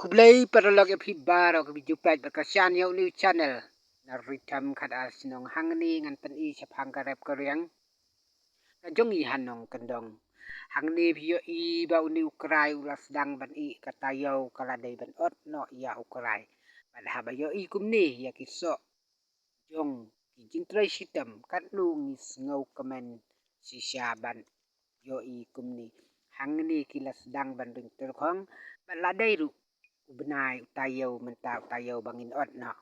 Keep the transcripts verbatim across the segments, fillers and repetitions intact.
Khublei paralok ïa phi baroh kiba ju peit bad kyrshan ïa u new channel. Na Rhythm Khatar Shnong hangne ngan pyni shaphang ka rep ka riang ka jong i ha nongkyndong. Hangne phi ïohi ba une u krai u la sdang ban ih ka taïew, ka la dei ban ot noh ïa u krai. Bad haba ïohi kumne ïa ki soh jong ki jingtrei shitom, katno ngi sngewkmen shisha ban ïohi kumne. Hangne ki la sdang ban ring tyrkhong bad la dei ruh u bnai u taïew, mynta u taïew ba ngin ot noh.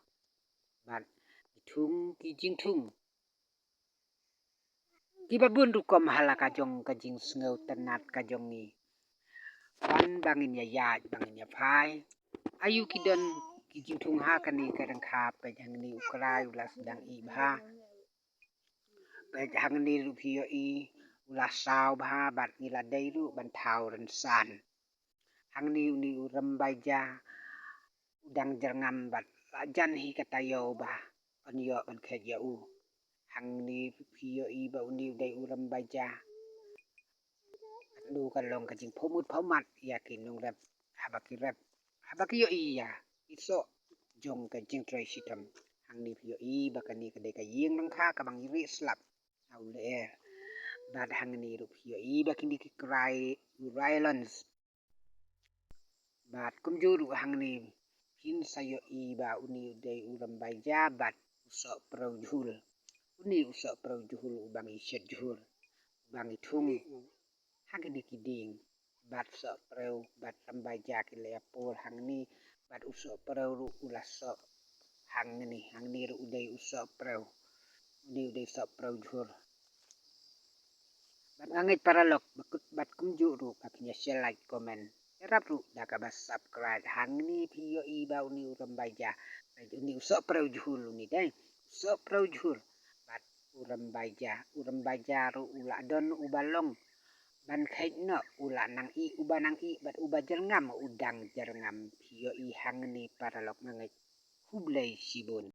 Bad ki thung, ki jingthung kiba bun rukom ha la ka jong ka jingsngewtynnat ka jong ngi. Ban ba ngin ïa ïaid, ba ngin ïa phai. Aïu ki don ki jingthung ha kane ka ryngkha? Peit hangne u krai u la sdang ih bha. Peit hangne ruh phi ïohi u la saw bha bad ngi la dei ruh ban thaw rynsan. Hangne une u rymbai ja u dang jyrngam bad la jan hi ka taïew ba yn ïoh ban khet ïa u. Hangne phi ïohi ba une u dei u rymbai ja. Katno ka long ka jingphawmut phawmat ïa ki nongrep haba ki rep, haba ki ïohi ïa ki soh jong ka jingtrei shitom. Hangne phi ïohi ba kane ka dei ka ïing ryngkha kaba ngi rieh slap ha u lyer. Bad hangne ruh phi ïohi ba kine ki krai u Rylance. Bad kumjuh ruh hangne phin sa ïohi ba une u dei u rymbai ja bad u sohprew jhur. Une u sohprew jhur uba ngi shet jhur, uba ngi thung ha kine ki dieng. Bad sohprew bad rymbai ja ki la ïapor hangne, bad u sohprew ruh u la soh hangne. Hangne ruh u dei u sohprew. Une u dei sohprew jhur. Bad nga ngeit paralok bad kumjuh ruh ba phin ïa share, like, comment, ïarap ruh da kaba subscribe. Hangne phi ïohi ba une u rymbai ja, une u sohprew jhur, une dei u sohprew jhur. Bad u rymbai ja, u rymbai ja ruh u la don uba long ban khet noh, u la nang ih, uba nang ih bad uba jyrngam u dang jyrngam. Phi ïohi hangne paralok, nga ngeit. Khublei shibun.